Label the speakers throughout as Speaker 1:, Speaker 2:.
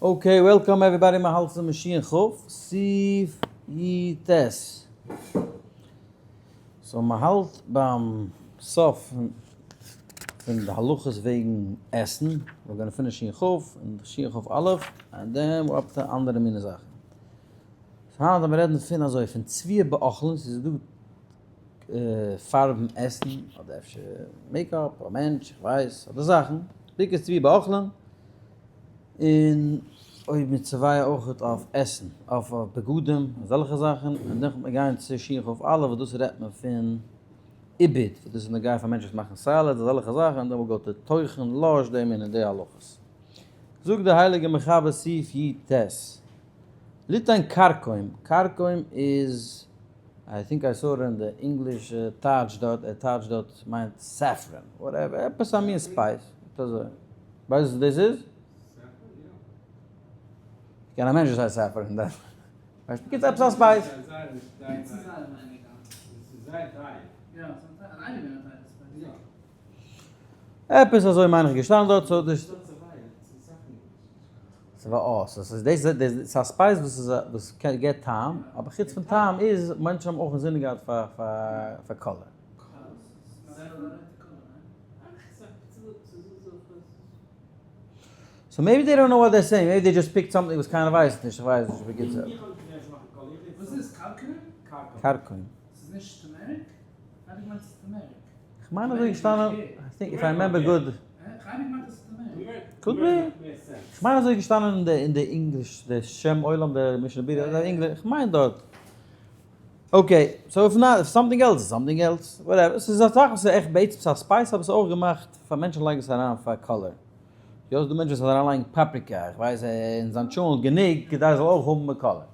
Speaker 1: Okay, welcome everybody, מען האלט צום שין כ', סעיף י ט. So מען האלט ביים סוף פון די הלכות וועגן עסן, we're gonna finish שין כ' און שין כ' א', and then we're up to אנדערע מיני זאכן. So היינט וועלן מיר רעדן פון אזוי, פון צביעה באוכלין, ס'איז דא פארבן עסן, אדער אפשר makeup, א מענטש, איך ווייס, אדער זאכן, בעיקר צביעה באוכלין, און אויב מיט צוויי אויכעט אויף עסן, אויף בגדים, אזעלכע זאכן, און דאן מיר גייען צו שין כ' א' וואס דאס רעדט מען פון עיבוד, וואס דאס איז נוגע פאר מענטשן וואס מאכן salads, אזעלכע זאכן, און דאן we'll go to טוחן, לש, דעם און די הלכות. זאגט דער הייליגער מחבר סעיף י ט, ליתן כרכום, כרכום איז, I think I saw in די English טייטש דארט, ער טייטשט דארט מיינט saffron, whatever, עפעס א מין spice, אזוי. ווייסט וואס דאס איז? איך קען א מענטש וואס הייסט saffron. ווייסט בקיצור עפעס א spice. עפעס אזוי מיין איך געשטאנען דארט so דאס ס'איז דאס איז א spice וואס איז וואס געבט טעם אבער חוץ פון טעם איז מענטשן האבן אויך אינזין געהאט פאר פאר color. So maybe they don't know what they're saying, maybe they just picked something וואס קיינער ווייסט נישט, איך ווייס נישט בקיצור.
Speaker 2: וואס איז כרכום?
Speaker 1: כרכום.
Speaker 2: ס'איז נישט turmeric? כ'האב געמיינט ס'איז turmeric.
Speaker 1: כ'מיין אזוי געשטאנען, I think if I remember good.
Speaker 2: כ'האב געמיינט ס'איז turmeric.
Speaker 1: Could be. כ'מיין אזוי געשטאנען אין די אין די English, די שם עולם, די משנה ברורה, די English, כ'מיין דארט. Okay, so if not, something else איז something else, whatever, ס'איז א זאך וואס איז עכט בעצם ס'איז א spice אבער ס'איז אויך געמאכט פאר מענטשן לייגן עס אריין פאר color. יא ס'דא מענטשן וואס אריינלייגן פאפריקע, איך ווייס אין זיין טשולנט גענוג כדי עס זאל אויך האבן color.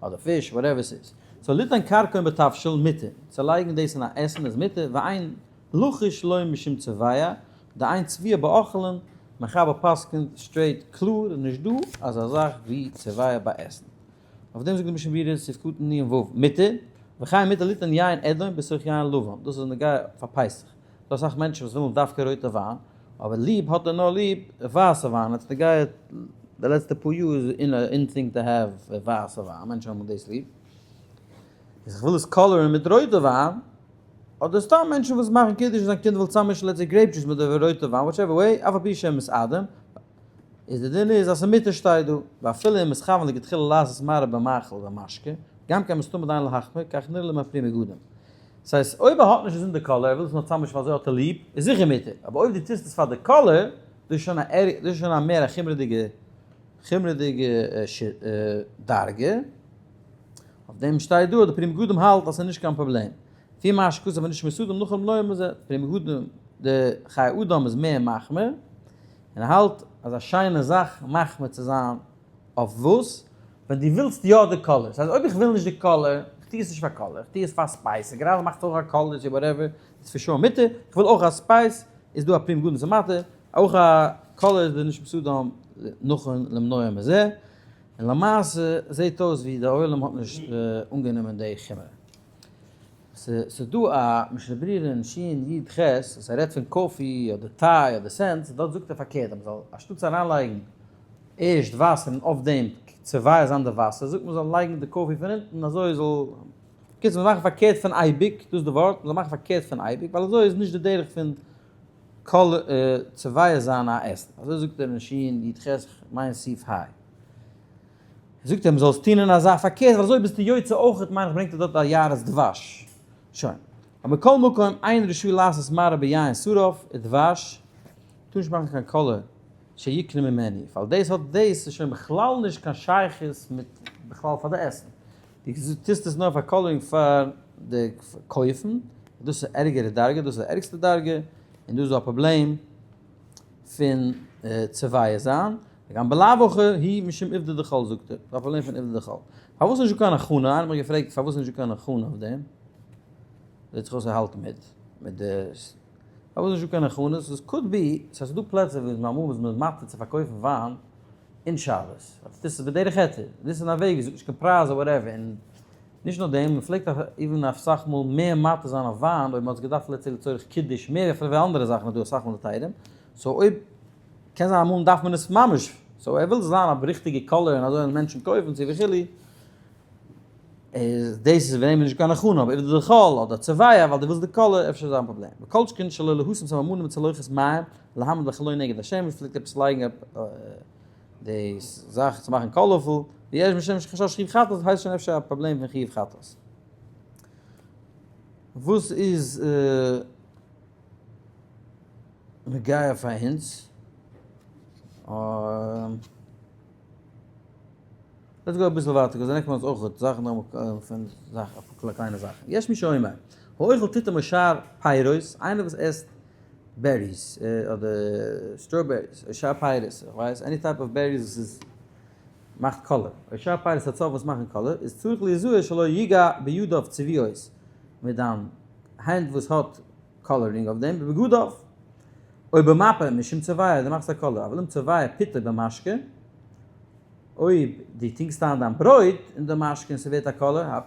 Speaker 1: אדער פיש, whatever ס'איז. So ליתן כרכום בתבשיל מותר, צו לייגן דאס אין א עסן איז מותר, ואין לחוש לא משום צביעה, דאין צביעה באוכלין, מחבר פסק'נט straight קלאר נישט דא אזא זאך ווי צביעה ביי עסן. אויף דעם זאגט די משנה ברורה סעיף קטן נ ו, מותר, וכן מותר ליתן יין אדום בתוך יין לבן, דאס איז נוגע פאר פסח, ס'דא אסאך מענטשן וואס ווילן דווקא רויטע וויין, אבער ליב האט ער נאר ליב ווייסע וויין, עס איז נוגע די לעצטע פאר יאר איז אין א in thing to have ווייסע וויין, מענטשן האבן דאס ליב, איז איך וויל עס color ן מיט רויטע וויין, אדער סתם מענטשן וואס מאכן קידוש און זיין קינד וויל צאממישן let's say grape juice מיט די רויטע וויין, whichever way, אף על פי שהם מתאדים, איז די דין איז אז ס'מותר שטייט דא, ואפילו אם מתכוון לכתחילה לעשות מראה במאכל ומשקה, גם כן מסתמא דיין להחמיר, כך נראה לי מהפרי מגדים. ס'הייסט אויב ער האט נישט אינזין די color, ער וויל עס נאר צאממישן ווייל אזוי האט ער ליב, איז זיכער מותר, אבער אויב דו טוסט עס פאר די color, דאס איז שוין א דאס איז שוין א מער א חומרה'דיגע חומרה'דיגע דרגה, אויף דעם שטייט דא אז די פרי מגדים האלט אז ס'איז נישט קיין פראבלעם. לפי מה שכתב בנשמת אדם נכון למנוע מזה, פרי מגדים די חיי אדם איז מער מחמיר, און ער האלט אז א שיינע זאך מחמיר צו זיין אויף וואס? ווען דו ווילסט יא די color, ס'הייסט אויב איך וויל נישט די color, איך טו עס נישט פאר color, איך טו עס פאר spice, גראדע מאכט אויך א color צו whatever, איז for sure מותר, איך וויל אויך א spice, איז דא א פרי מגדים ס'מתיר, אויך א color איז די נשמת אדם נכון למנוע מזה, און למעשה זעט אויס ווי די עולם האט נישט אנגענומען די חומרא. ס'איז דא א משנה ברורה אין שין י ח וואס ער רעדט פון coffee אדער טיי אדער סענס, דארט זאגט ער פארקערט אז מ'זאל אנשטאטס אריינלייגן ערשט וואסער און אויף דעם צובע זיין די וואסער, זאגט מען זאל לייגן די coffee פון אונטן אזוי זאל, בקיצור מ'זאל מאכן פארקערט פון אייביג, דאס איז די ווארט, מ'זאל מאכן פארקערט פון אייביג, ווייל אזוי איז נישט די דרך פון צובע זיין א עסן, אזוי זאגט ער אין שין י ח, כ'מיין סעיף ה. זאגט ער מ'זאל עס טון אין אזא פארקערט ווייל אזוי ביסטו יוצא אויכעט מיין איך ברענגט ער דארט א יערות דבש. שוין. אבער מכל מקום אין רשאי לעשות מראה ביין שרף ודבש טאר נישט מאכן קיין color שיקנה ממנו ווייל דאס האט דאס איז שוין בכלל נישט קיין שייכות מיט בכלל פאר די עסן. דו טוסט עס נאר פאר coloring פאר די קויפן דאס איז ערגערע דרגה דאס איז די ערגסטע דרגה און דא איז דא א פראבלעם פון צובע זיין, וגם בלאו הכי הוא משום עובדא דחול זאגט ער, ס'איז א פראבלעם פון עובדא דחול. פארוואס נישט דא קיין הכנה? איינער האט מיך געפרעגט פארוואס נישט דא קיין הכנה אויף דעם? זעט זיך אויס ער האלט מיט מיט די פארוואס נישט דא קיין הכנה? ס'איז could be, ס'איז דא פלעצער וואו אמאל איז מען מתיר צו פארקויפן וויין אין שבת, דאס איז בדרך היתר, דאס איז אין א וועג ווי זאגט נישט קיין פרייז אדער whatever, און נישט נאר דעם, מען פלעגט even אסאך מאל מער מתיר זיין אויף וויין אויב מען האט עס געדארפט לעצטע לצורך קידוש מער ווי אנדערע זאכן איז דא אסאך מאל היתרים, so אויב קען זיין אמאל דארף מען עס ממש. So ער וויל זיין א ריכטיגע color און אזוי וועלן מענטשן קויפן צו וכו', איז דאס איז ווען נישט קיין הכנה, אבער איבער די חול אדער צבע ווייל דו ווילסט די color אפשר איז א פראבלעם. וכל שכן שלא להשים סממנים בצלוחית מים להעמיד לחלון נגד השמש, פלעגט עפעס לייגן די זאך צו מאכן colorful, ויש משום חשש חיוב חטאת הייסט שוין אפשר א פראבלעם פון חיוב חטאת. וואס איז נוגע פאר אונז? Let's go אביסל ווייטער, because נעקסט מאל איז אויך זאכן פון זאכן, אפאר קליינע זאכן. יש מי שאומר, האוכל תותים או שאר פירות, איינער וואס עסט berries, אדער strawberries, או שאר פירות, איך ווייס, any type of berries וואס איז מאכט color, או שאר פירות הצובעים וואס מאכן color, איז צריך ליזהר שלא יגע בידיו צבועות, מיט דיין הענט וואס האט coloring אויף דעם, בבגדיו, או במפה, משום צובע, דו מאכסט א color, אבל אם צובע פיתו במשקה, אויב דו טונקסט איין דיין ברויט אין די משקה און ס'ווערט א color,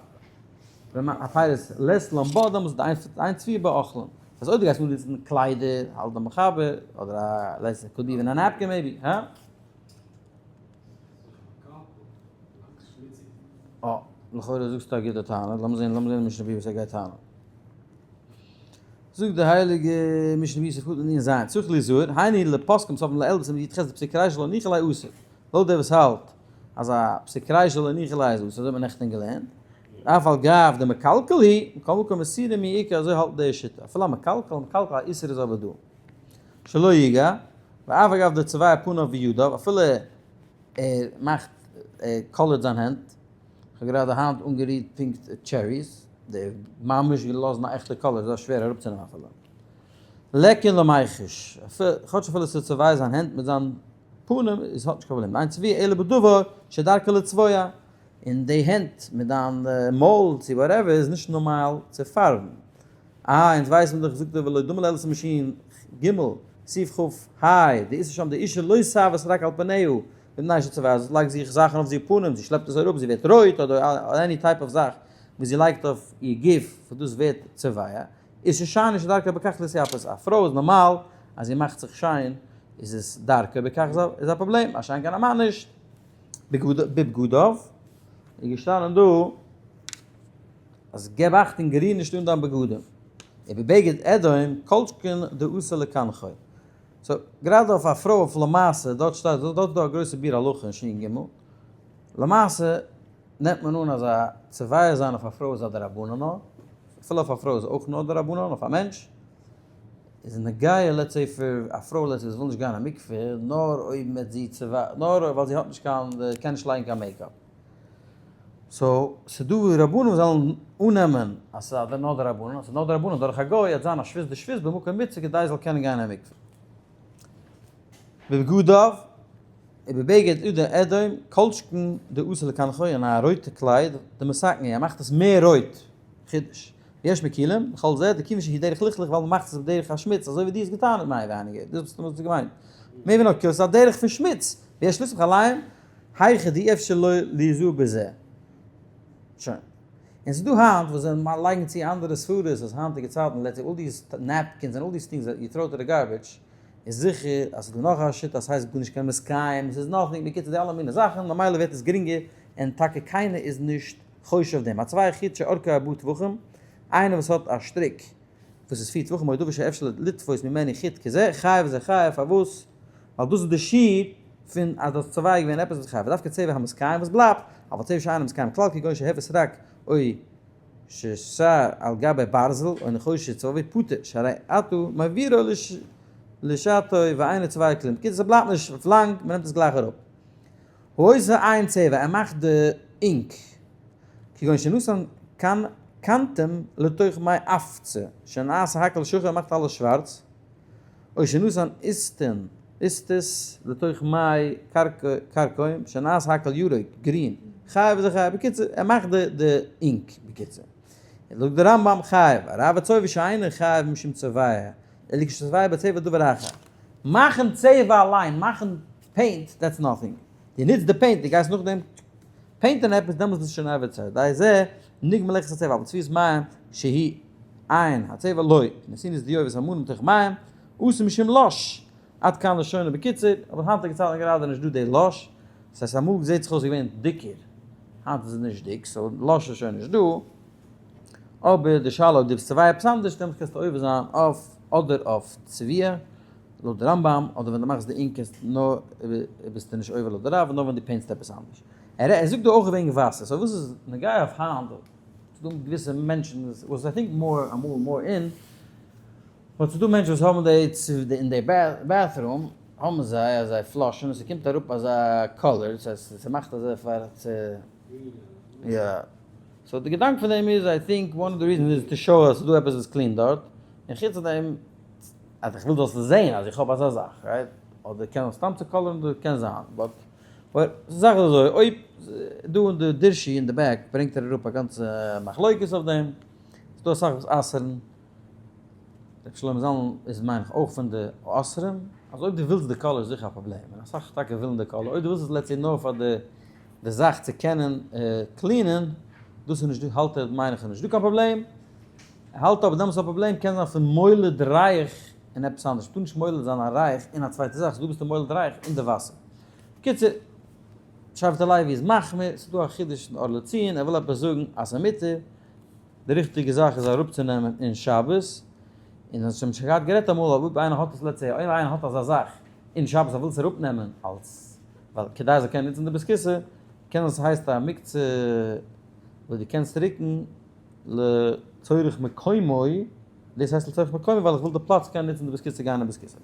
Speaker 1: הפירות לית לן בה, דעמאלטס איז אין צביעה באוכלין. אז אויב דו גייסט אנזיצן קליידער, האלט די מחבר, אדער א, let's say, could be even a napkin maybe, הא? אה, לכאורה זאגסטו א גוטע טענה, לאמיר זען, לאמיר זען די משנה ברורה וואס ער גייט טענה'ן. זאגט די הייליגע משנה ברורה סעיף קטן נ ז, צריך ליזהר, היינו לפוסקים סוף לעיל בסימן י"ח דפסיק רישא לא ניחא ליה אסור. לויט דער וואס האלט אז א פסיק רישא לא ניחא ליה איז אסור, אזוי האט מען נעכטען געלערנט, אף על גב דמקלקל היא, מכל מקום איסורא מי איכא אזוי האלט די שיטה, אפילו א מקלקל, מקלקל א איסור איז אבער דא. שלא יגע, ואף על גב דצובע פניו וידיו, אפילו ער מאכט, ער color ט זיין הענט, כ'האב גראדע היינט אנגערירט פונקט cherries, די ממש געלאזן א עכטע color, איז שווער אראפצונעמען אפילו. ליכא למיחש, כאטש אפילו ס'איז צובע זיין הענט מיט זיין פנים, איז האט נישט קיין פראבלעם, אין צביעה אלא בדבר שדרכו לצבוע, און די הענט מיט דיין מויל צו whatever איז נישט נארמאל צו פארבן. אה, אונז ווייסן דאך, זאגט ער ולא דומה לאלת המשין ג, סעיף כ ה, די איסור שם די אישה לא תעבוס רק על פניה, מפני שצובעת, זי לייגט זיך זאכן אויף זי פנים, זי שלעפט עס אראפ, זי ווערט רויט, אדער any type of זאך וואס זי לייגט אויף איר גוף, וואס דאס ווערט צובע, איז ששייני שדרכה בכך להתייפות, א פרוי איז נארמאל אז זי מאכט זיך שיין, איז עס דרכה בכך איז א פראבלעם, מה שאין כן א מאן נישט. בבגדיו, איז געשטאנען דא אז געב אכטונג ריר נישט אן דיין בגדים, ובבגד אדום כל שכן דאסור לקנחו. So, גראדע אויף א פרוי אויף למעשה, דארט שטייט, דארט איז דא א גרויסע ביאור הלכה אין שין ג, למעשה נעמט מען אן אז א צובע זיין אויף א פרוי איז א דרבנן נאר, אפילו אויף א פרוי איז אויך נאר דרבנן, אויף א מענטש איז נוגע let's say פאר א פרוי let's say וואס וויל נישט גיין אין מקווה נאר אויב מען זי צובע, נאר ווייל זי האט נישט קיין, קען נישט לייגן קיין makeup. So, ס'דא רבנים וואס זאלן אננעמען אז ס'איז א נאר דרבנן, אז ס'איז נאר דרבנן דורך א גוי, וועט זיין א שבות דשבות במקום מצוה כדי זי זאל קענען גיין אין מקווה. בבגדיו ובבגד אדום אדום, כל שכן דאסור לקנחו אין א רויטע קלייד, דמתקן ער מאכט עס מער רויט, חידוש. ויש מקילים, בכל זה, דכיוון שהיא דרך לכלוך ווייל מ'מאכט עס בדרך השמוץ, אזוי ווי דו האסט געטענה'ט מער ווייניגער, דאס האסטו געמיינט. מער ווי נאר כאילו ס'איז א דרך פון שמוץ, ויש לסמוך עליהם, היכא דאי אפשר לא ליזהר בזה. שוין. און ס'איז דא היינט וואס זיי לייגן צו אנדערע סברות אז היינטיגע צייטן let's say all these napkins and all these things you throw to the garbage איז זיכער אז ס'איז דא נאך א שיטה אז ס'הייסט גארנישט קיין מסכיים ס'איז nothing בקיצור די אלע מיני זאכן ממילא ווערט עס גרינגער און טאקע קיינער איז נישט חושש אויף דעם. הצובע חוט שאורכו ארבעה טפחים, איינער וואס האט א שטריק וואס איז 4 טפחים או דבר שאפשר לתפוס ממנו חוט כזה, חייב איז ער חייב, פארוואס? ווייל דאס איז די שיעור פון אז דאס צובע געווען עפעס וואס חייב, ודווקא צבע המתקיים וואס בלייבט, אבל צבע שאינו מתקיים כלל כגון שהפיס רק או ששר על גבי ברזל או נחושת צבעו פטור שהרי אתה מעבירו לשעתו ואינו צובע כלום, בקיצור ס'בלייבט נישט אויף לאנג, מ'נעמט עס גלייך אראפ. העושה עין צבע, ער מאכט די ink, כגון שנתן קנטים לתוך מי אפצה, שנעשה הכל שחור, ער מאכט אלעס שווארץ, או שנתן איסטין, איסטיס, לתוך מי כרכום, שנעשה הכל ירוק, green, חייב איז ער חייב, בקיצור, ער מאכט די ink, בקיצור. זאגט דער רמב ם חייב, הרב הצובע שאינו חייב משום צובע, אלא כשצובע בצבע דבר אחר. מאכן צבע אליין, מאכן paint, that's nothing. דו נוצט די paint, דו גייסט נאכדעם paint ען עפעס, דעמאלטס ביסטו שוין עובר צו. די זה נגמר מלאכת הצבע, אבל צביעת מים שהיא עין הצבע לא, נתינת דיו וסממנים לתוך מים, אסור משום לש. עד כאן לשונו בקיצור, אבער היינטיגע צייטן גראדע נישט דא די לש, ס'הייסט אמאל זעט זיך אויס געווען דיקער, היינט איז עס נישט דיק, so לש איז שוין נישט דא, אבער די שאלה אויב דו ביסט צובע עפעס אנדערש דעמאלטס קענסטו עובר זיין אויף אדער אויף צביעה לויט די רמב ם, אדער ווען דו מאכסט די ink קענסטו נאר ביסטו נישט עובר לויט די רב נאר ווען דו paint סט עפעס אנדערש. ער זאגט דא אויך וועגן וואסער, so וואס איז נוגע אויף היינט, ס'דא געוויסע מענטשן וואס I think more אמאל more in, but ס'דא מענטשן וואס האבן די אין די bathroom האבן זיי אז זיי flush ן און ס'קומט אראפ אזא color, ס'הייסט ס'מאכט אזוי פאר צו יא. so די געדאנק פון דעם איז I think one of די reasons איז to show אז ס'דא עפעס וואס clean דארט, און חוץ פון דעם אז איך וויל זאלסט זעהן אז איך האב אזא זאך right, אדער קען סתם צו color ן דא קען זיין but but זאך איז אזוי אויב דא אין די דירשי אין די back ברענגט ער אראפ א גאנצע מחלוקת אויף דעם, ס'דא אסאך וואס אסר'ן. רבי שלמה זלמן איז מיין איך אויך פון די אוסרים, אז אויב דו ווילסט די color איז זיכער א פראבלעם, און אסאך טאקע ווילן די color, אויב דו ווילסט עס let's say נאר פאר די די זאך צו קענען clean ען, דאס איז נישט דא, האלט ער מיין איך איז נישט דא קיין פראבלעם, ער האלט אבער דעמאלטס א פראבלעם קען זיין פון מוליד ריח אין עפעס אנדערש, מ'טאר נישט מוליד זיין א ריח אין א צווייטע זאך, דא ביסטו מוליד ריח אין די וואסער. בקיצור, שבט הלוי איז מחמיר, ס'איז דא א חידוש אין אור לציון, ער וויל עפעס זאגן אז ס'איז מותר, די ריכטיגע זאך איז אראפצונעמען אין שבת, און אונז האבן שוין געהאט גערעדט אמאל אויב איינער האט עס let's say אויב איינער האט אזא זאך אין שבת ער וויל עס אראפנעמען אלס ווייל כדי ער זאל קענען נוצן די בית כסא, קען עס הייסט א מוקצה וואס דו קענסט רוקן לצורך מקומו, דאס הייסט לצורך מקומו ווייל איך וויל די פלאץ קענען נוצן די בית כסא גיין אין בית כסא.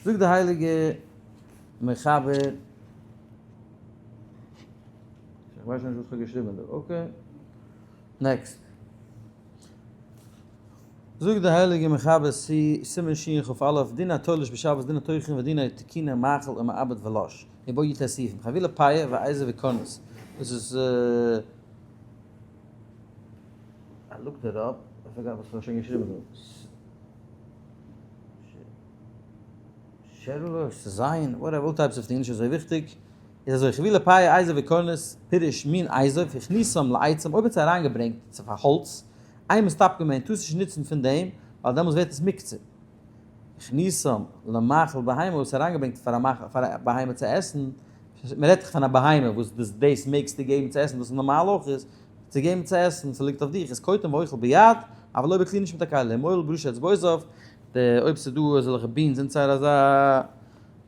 Speaker 1: זאגט די הייליגע מחבר. איך ווייס נישט וואס איך האב געשריבען דא, okay. Next. זאגט די הייליגע מחבר סי' סימן שכ"א, דין התולש בשבת דין התוכן ודיני תיקוני מאכל ומעבד ולש, ובו י"ט סעיפים, חבילי פאה ואזוב וקורנס, דאס איז I looked it up, I forgot וואס כ'האב שוין געשריבן דא. שערלוש, זיין, whatever, all types of things, נישט אזוי וויכטיג. איז אזוי, חבילי פאה אזוב וקורנס, פירוש מין אזוב, הכניסם לעצים, אויב האט עס אריינגעברענגט צו פאר האלץ, אין מסתפקין בהן, טארסט נישט נוצן פון דעם, ווייל דעמאלס ווערט עס מוקצה. הכניסם למאכל בהמה, אויב עס אריינגעברענגט פאר א מאכל פאר א בהמה צו עסן, מען רעדט דאך פון א בהמה וואס דאס דאס מעגסטו געבן צו עסן, דאס איז נארמאל אויך איז צו געבן צו עסן, ס'ליגט אויף דיך, איז קוטם ואוכל ביד, אבל לא בכלי נישט מיט א כלי, מועל בראשי אצבעותיו, די אויב ס'איז דא אזעלכע beans inside אזא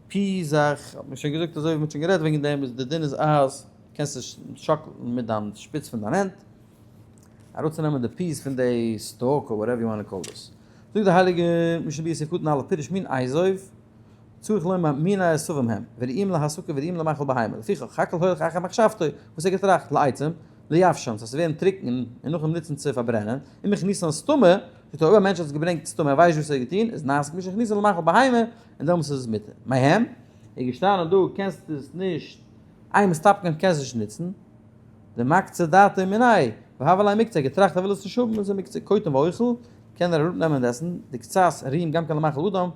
Speaker 1: פי זאך, האט מען שוין געזאגט אזוי ווי מ'האט שוין גערעדט וועגן דעם, איז די דין איז אז קענסט עס שאקלן מיט דיין שפיץ פון דיין הענט, אראפצונעמען די peas פון די stalk or whatever you want call דאס. זאגט די הייליגע משנה ברורה סעיף קטן א' פירוש מין אזוב, צריך לומר מיני עשבים הם, וראויים להסקה וראויים למאכל בהמה, לפיכך הכל הולך אחר מחשבתו, וואס ער געטראכט, לעצים, לייבשן, ס'זאל ווערן טרוקן און נאכדעם נוצן צו פארברענען, אם הכניסן סתמא, זאגט ער אויב א מענטש האט עס געברענגט סתמא ער ווייסט נישט וואס ער האט געטון, איז נעשה כמו שהכניסן למאכל בהמה, און דעמאלטס איז עס מותר. מהם, איז געשטאנען דא קענסט עס נישט, אין מסתפקין קענסט נישט נוצן, דמקצה דעתו מיניה, והוה ליה מוקצה, ער האט געטראכט ער וויל עס נישט האבן איז ער מוקצה, קוטם ואוכל, קען ער אראפנעמען און עסן, דקצת ראויים גם כן למאכל אדם,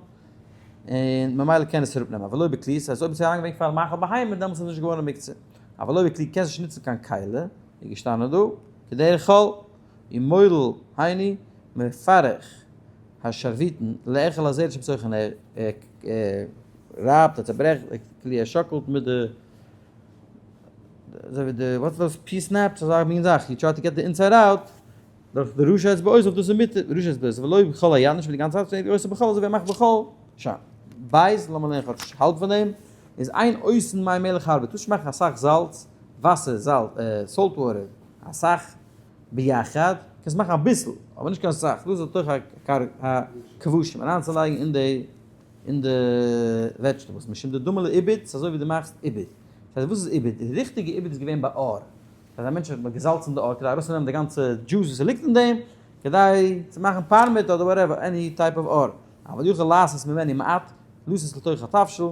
Speaker 1: און ממילא קען עס אראפנעמען, אבל לא בכלי, ס'הייסט אויב עס איז אריינגעברענגט פאר מאכל בהמה דעמאלטס איז עס נישט געווארן מוקצה, אבל לא בכלי קענסט נישט נוצן קיין כלי, איז געשטאנען דא, כדרך כל, ומורל היינו מפרך השרביטן לאכול הזרע שבתוכן ער רייבט ער צעברעכט די כלי ער שאקלט מיט די אזוי ווי די what's those pea snaps אזא מין זאך you try to get the inside out דורך די ראשי אצבעות אויף דאס איז מותר ראשי אצבעות ולא בכל היד נישט מיט די גאנצע האנט ס'איז עושה בכל אזוי ווי ער מאכט בכל שוין בית לאמיר לערנען כאטש האלב פון דעם איז אין עושין מי מלח הרבה טארסט נישט מאכן אסאך זאלץ וואסער זאלץ salt water אסאך ביחד, קענסט מאכן אביסל, אבער נישט קיין סאך, דאס איז לתוך הכבושים, אריינצולייגן אין די אין די vegetables, משום דדמי לעיבוד, ס'איז אזוי ווי דו מאכסט עיבוד. דאס הייסט וואס איז עיבוד? די ריכטיגע עיבוד איז געווען ביי עור, אז א מענטש האט געזאלצן די עור כדי ארויסצונעמען די גאנצע דזשוס וואס ס'ליגט אין דעם, כדי צו מאכן פארמעט אדער whatever, any type of עור. אבל יכול לעשות ממנו מעט, לתת לתוך התבשיל,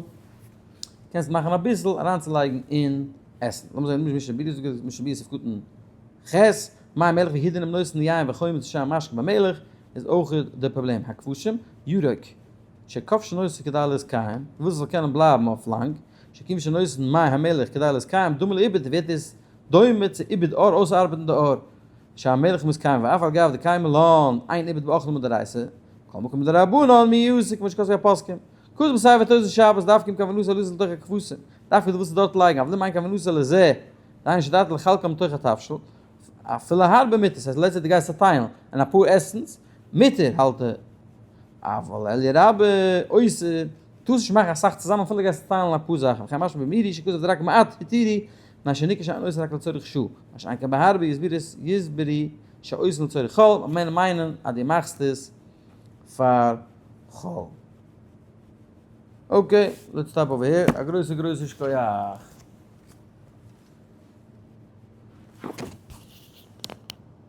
Speaker 1: קענסט מאכן אביסל אריינצולייגן אין עסן. לאמיר זען משנה ברורה, משנה ברורה סעיף קטן ח, מי מלח והאידנא נותנין יין וחומץ ושאר משקה במלח איז אויך די פראבלעם. הכבשים, ירוק, שכובשין אותו כדי להתקיים, וואס עס זאל קענען בלייבן אויף לאנג, שכיוון שנותנין מי המלח כדי להתקיים, דומה לעיבוד ווערט עס דומה צו עיבוד עור אויסארבעטן די עור, שהמלח מתקיים ואף על גב דקיימא לן אין עיבוד באוכלין מדאורייתא, כל מקום מדרבנן מיהו עסק כמו שכתבו הפוסקים. כתוב בספר תוס' שבת דווקא אם כוונתו לזה לתוך הכבשים, דווקא דו ווילסט דארט לייגן, אבל אם אין כוונתו לזה, דהיינו שדעתו לחלקם לתוך התבשיל, אפילו הרבה מותר, ס'הייסט let's say דו גייסט צעטיילן אין אפאר עסנס, מותר האלט ער, אבל אליה רבה אוסר, טארסט נישט מאכן אסאך צוזאמען אפילו גייסט צעטיילן אפאר זאכן, וכן משמע במאירי שכתב דרק מעט התירו, מפני שניכר שאין עושין רק לצורך שעה, מה שאין כן בהרבה יסברו שעושין לצורך חול, מען מיינען אז דו מאכסט עס פאר חול. Okay, let's stop over here. א גרויסע גרויסע שכוח.